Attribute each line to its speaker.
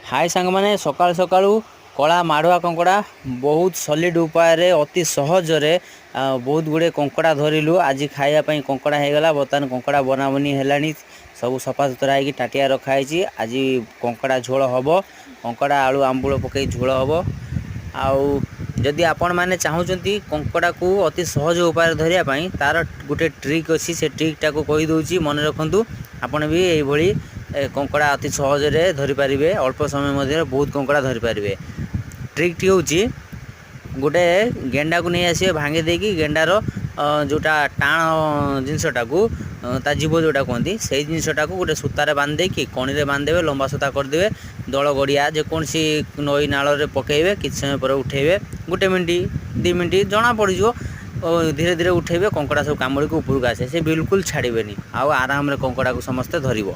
Speaker 1: High ସାଙ୍ଗମାନେ, ସକାଳୁ ସକାଳୁ କଳା ମାଡ଼ୁଆ କଙ୍କଡ଼ା ବହୁତ ସଲିଡ଼ ଉପାୟରେ ଅତି ସହଜରେ ବହୁତ ଗୁଡ଼ିଏ କଙ୍କଡ଼ା ଧରିଲୁ। ଆଜି ଖାଇବା ପାଇଁ କଙ୍କଡ଼ା ହେଇଗଲା। ବର୍ତ୍ତମାନ କଙ୍କଡ଼ା ବନାବନି ହେଲାଣି, ସବୁ ସଫାସୁତୁରା ହେଇକି ତାଟିଆ ରଖା ହେଇଛି। ଆଜି କଙ୍କଡ଼ା ଝୋଳ ହେବ, କଙ୍କଡ଼ା ଆଳୁ ଆମ୍ବୁଳ ପକାଇ ଝୋଳ ହେବ। ଆଉ ଯଦି ଆପଣମାନେ ଚାହୁଁଛନ୍ତି କଙ୍କଡ଼ାକୁ ଅତି ସହଜ ଉପାୟରେ ଧରିବା ପାଇଁ, ତାର ଗୋଟେ ଟ୍ରିକ୍ ଅଛି। ସେ ଟ୍ରିକ୍ଟାକୁ କହିଦେଉଛି, ମନେ ରଖନ୍ତୁ। ଆପଣ ବି ଏଇଭଳି କଙ୍କଡ଼ା ଅତି ସହଜରେ ଧରିପାରିବେ, ଅଳ୍ପ ସମୟ ମଧ୍ୟରେ ବହୁତ କଙ୍କଡ଼ା ଧରିପାରିବେ। ଟ୍ରିକ୍ଟି ହେଉଛି, ଗୋଟେ ଗେଣ୍ଡାକୁ ନେଇ ଆସିବେ, ଭାଙ୍ଗି ଦେଇକି ଗେଣ୍ଡାର ଯେଉଁଟା ଟାଣ ଜିନିଷଟାକୁ, ତା ଜିଭ ଯେଉଁଟା କୁହନ୍ତି, ସେଇ ଜିନିଷଟାକୁ ଗୋଟେ ସୂତାରେ ବାନ୍ଧି ଦେଇକି, କଣିରେ ବାନ୍ଧିଦେବେ, ଲମ୍ବା ସୂତା କରିଦେବେ। ଦଳ ଗଡ଼ିଆ, ଯେକୌଣସି ନଈ ନାଳରେ ପକାଇବେ। କିଛି ସମୟ ପରେ ଉଠେଇବେ, ଗୋଟେ ମିନିଟ୍ 2 ମିନିଟ୍ ଜଣା ପଡ଼ିଯିବ। ଧୀରେ ଧୀରେ ଉଠେଇବେ, କଙ୍କଡ଼ା ସବୁ କାମୁଡ଼ିକି ଉପରକୁ ଆସେ। ସେ ବିଲକୁଲ ଛାଡ଼ିବେନି ଆଉ ଆରାମରେ କଙ୍କଡ଼ାକୁ ସମସ୍ତେ ଧରିବ।